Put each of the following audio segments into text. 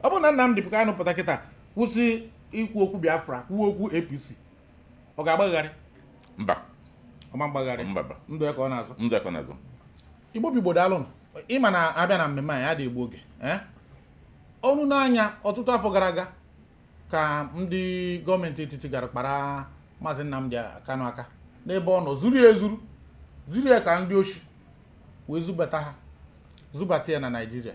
Ọ bụrụ na Nnamdi Kanu pụta kịta kwụsị ikwu okwu Biafra, kwuo okwu APC, ọ ga-agbagharị? Mba. Ọma mgbagharị. Mba, mba. Ndụ ya ka ọ na-azụ. Ndụ ya ka ọ na-azụ. Igbo bụ Igbo, daalụnụ. Ịma na abịa na mmemme anyị adị egbu oge, eh? Ọnụ n'anya, ọtụtụ afọ gara aga ka ndị gọọmenti etiti gara kpara Maazị Nnamdi Kanu aka n'ebe ọ nọ, zuru ya ezuru, zuru ya ka ndị oshi wee zubata ha, zubata ya na Naịjirịa.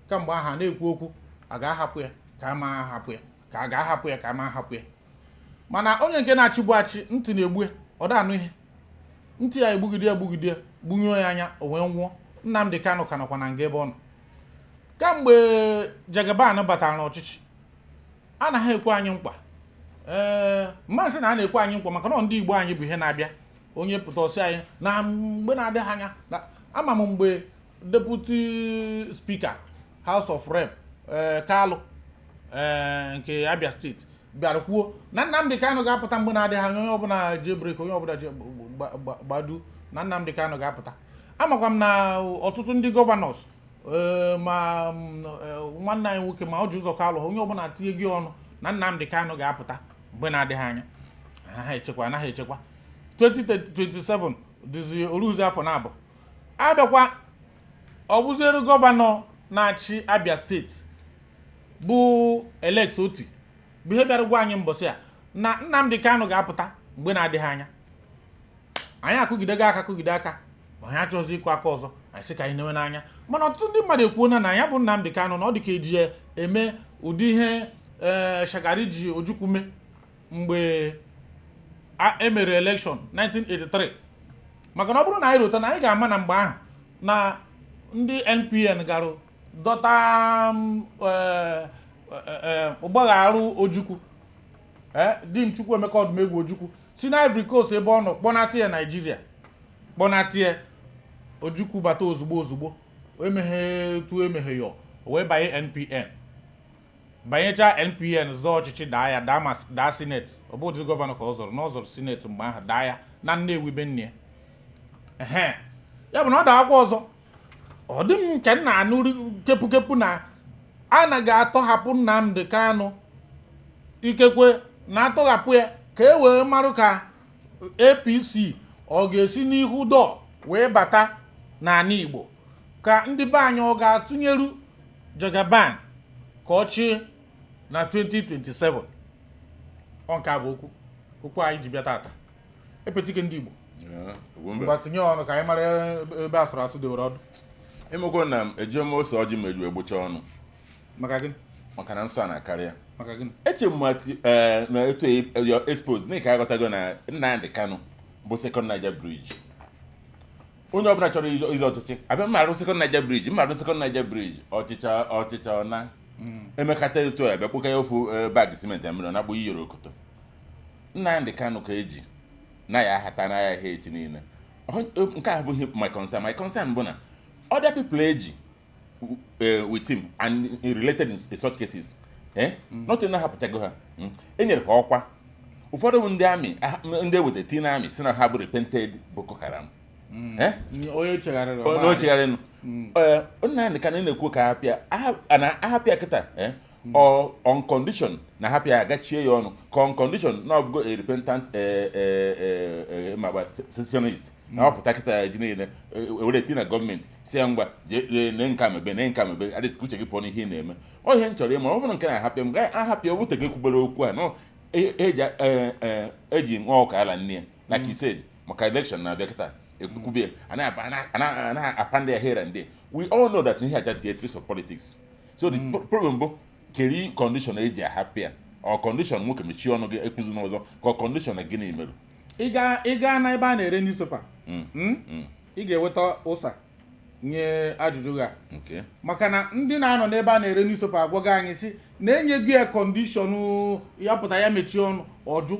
Kamgbe ahụ a na-ekwu okwu a ga-ahapụ ya ka a ma ahapụ ya, ka a ga-ahapụ ya ka a ma ahapụ ya. Mana onye nke na-achịgbu achị, ntị na-egbu ya, ọ da anụ ihe ntị ya egbugide egbugide, gbunyụọ ya anya, o wee nwụọ. Nnamdi Kanu ka nọkwa na nga ebe ọ nọ kamgbe Jagaban batara n'ọchịchị. Anaghị ekwe anyị nkwa. Ee, mmasị na a na-ekwe anyị nkwa, maka na ndị Igbo anyị bụ ihe na-abịa, onye pụta ọsị anyị na mgbe na-adịghị anya na ama m mgbe Deputy Speaker House of Rep, ee, Kalụ, ee, nke Abia Steeti bịara kwuo na Nnamdi Kanu ga-apụta mgbe na-adịghị anya. Onye ọbụla jee break, onye ọbụla jee gbadu na Nnamdi Kanu ga-apụta. Amakwa m na ọtụtụ ndị governors, ee, ma nwanne anyị nwoke ma Orji Uzor Kalu ha, onye ọbụla tinye gị ọnụ na Nnamdi Kanu ga-apụta mgbe na-adịghị anya. Anaghị echekwa, anaghị echekwa. 2027 dịzi oluzi afọ na-abụ abịakwa. Ọ bụziere gọvanọ na-achị Abia Steeti bụ Alex Otti bụ ihe bịara gwa anyị mbọsị a na Nnamdi Kanu ga-apụta mgbe na-adịghị anya. Anyị akụgidego aka, kụgide aka, ma anyị achọghịzi ịkụ aka ọzọ. Anyị sị ka anyị newe n'anya. Mana ọtụtụ ndị mmadụ ekwuona na ya bụ Nnamdi Kanu na ọ dị ka eji ya eme ụdị ihe ee Shagari ji Ojukwu mee mgbe emere election 1983. Maka na ọ bụrụ na anyị rota na anyị ga-ama na mgbe ahụ na ndị NPN garụ dọta ụgbagharụ Ojukwu, di m Chukwuemeka Odumegwu Ojukwu, si na Ivory Coast ebe ọ nọ kpọnata ya Naijiria, kpọnata ya. Ojukwu bata ozugbo ozugbo, emeghe tu emeghe ya, o wee banye NPN, banyecha NPN, zọọ ọchịchị, daa ya, daa, ma daa senate. Ọ bụ ụdị gọvanọ ka ọ zọrọ na ọ zọrọ senate mgbe ahụ, daa ya na Nnewi be nne ya. Ehe, ya bụ na ọ daa akwa ọzọ. Ọ dị m nke m na-anụ kepukepu na anaghị atọhapụ Nnamdi Kanu, ikekwe na-atọghapụ ya ka e wee marụ ka APC ọ ga-esi n'ihu dọ wee bata n'ala Igbo, ka ndị be anyị ọ ga-atụnyeru Jagaban ka ọ chịe na 2027. Ọ nke a bụ okwu okwu anyị ji bịa tata. Epetike ndị Igbo. Ugwumba. Ngwa, tinye ọnụ ka anyị mara ebe asụrụ asụ dewere ọdụ. Ịmekwa na ejiom ose ọjị ma eju egbocha ọnụ. Maka gịnị? Maka na nsọ a na-akarị ya. Maka gịnị? Eche m mati na etu your expose na ka aghọtago na Nnamdi Kanu bụ Second Niger Bridge. Onye ọbụla chọrọ ịzọ ọchịchị abịa, mma arụ Second Niger Bridge, mma arụ Second Niger Bridge. Ọchịcha ọchịcha ọ na emekata etu a bịa kpụka ya ofu bag simenti mmiri, ọ na-akpụ iyoro okoto. Nnamdi Kanu ka eji na ya ahata na ya ihe echi niile. Nke a abụghị my concern. My concern bụ na other people eji with him and related in such cases, eh? Not na hapụchago ha. E nyere ha ọkwa. Ụfọdụ bụ ndị amị, ndị eweta tinye amị, si na ha bụ repented Boko Haram, eh? Onye chegharịrị. Onye o chegharịnụ. Ee, Nnamdi Kanu na-ekwu ka hapịa na ahapịa kịta, eh? Ọ on condition na hapịa agachie ya ọnụ, ka on condition na ọ bụgo a repentant ma gba secessionist na ọ pụta kịta ji niile ewere tinye na gọọmenti, si ya ngwa jee nee nke a mebe, nee nke a mebe, adịsị ka uche gị pụọ n'ihe ị na-eme. Ọ ihe m chọrọ ịma, ọ bụrụ nke na-ahapịa m gaa ahapịa wute gị kwubere okwu a na eji eji nwa ọka ala nne ya, like you said, maka election na-abịa kịta, ekwubie a na-apa ndị ya here and there. We all know that ihe aja theatres of politics. So the problem bụ keri condition eji ahapụ ya, ọ condition nwoke mechie ọnụ gị ekwuzi n'ọzọ, ka ọ condition na gịnị mere? Ị gaa na ebe a na-ere newspaper, ị ga-enweta ụsa nye ajụjụ gị a. Maka na ndị na-anọ n'ebe a na-ere newspaper agwago anyị si na-enye gị ya condition ya pụta ya mechie ọnụ ọjụ.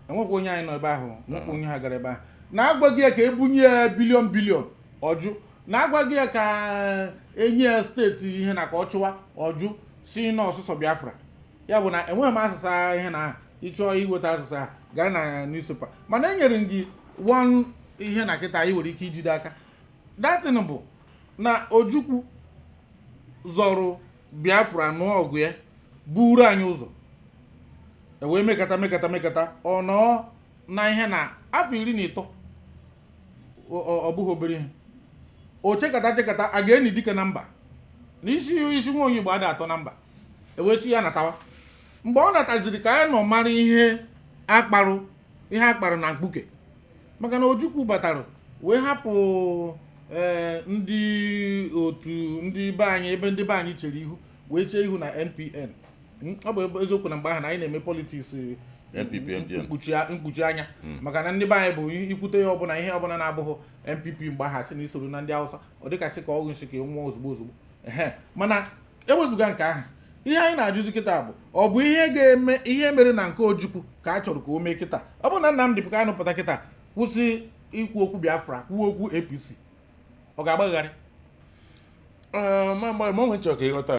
Enwekwa onye anyị nọ ebe ahụ, nwekwa onye ha gara ebe ahụ na-agwaghị ya ka ebunye ya billion billion ọjụ, na-agwaghị ya ka enye ya steeti ihe na ka ọ chụwa ọjụ, si na ọsụsọ Biafra. Ya bụ na enweghị m asụsa ihe na ịchọọ iweta asụsa ha, gaa na newspaper. Mana enyere m gị one ihe na kịta anyị nwere ike ijide aka datin bụ na Ojukwu zọrọ. Biafra nụọ ọgụ ya buru anyị ụzọ, e wee mekata mekata mekata, ọ nọọ na ihe na afọ 13. Ọ bụghị obere ihe. O chekata chekata, a ga-eni dike na mba na isi isi nwa onye Igbo ada atọ na mba, ewee ya natawa. Mgbe ọ nataziri, ka anyị nọ mara ihe akparụ, ihe akparụ na mkpuke, maka na Ojukwu batara wee hapụ ndị otu ndị be anyị, ebe ndị be anyị chere ihu wee chee ihu na NPN. Ọ bụ eziokwu na mgbe ahụ na anyị na-eme politics NPP, NPN. Mkpuchi anya, maka na ndị be anyị bụ ikwute ya ọbụla, ihe ọbụla na-abụghị NPP mgbe ahụ, asị na isoro na ndị Hausa, ọ dịkasị ka ọgwụ nsị ka nwụọ ozugbo ozugbo. Ehe, mana ewezụga nke ahụ, ihe anyị na-ajụzi kịta bụ, ọ bụ ihe ga-eme ihe mere na nke Ojukwu ka a chọrọ ka o mee kịta? Ọ bụrụ na Nnamdị Kanu pụta kịta kwụsị ikwu okwu Biafra, kwuo okwu APC, ọ ga-agbagharị? Ma mgbe ma onwe chọrọ ka ịghọta.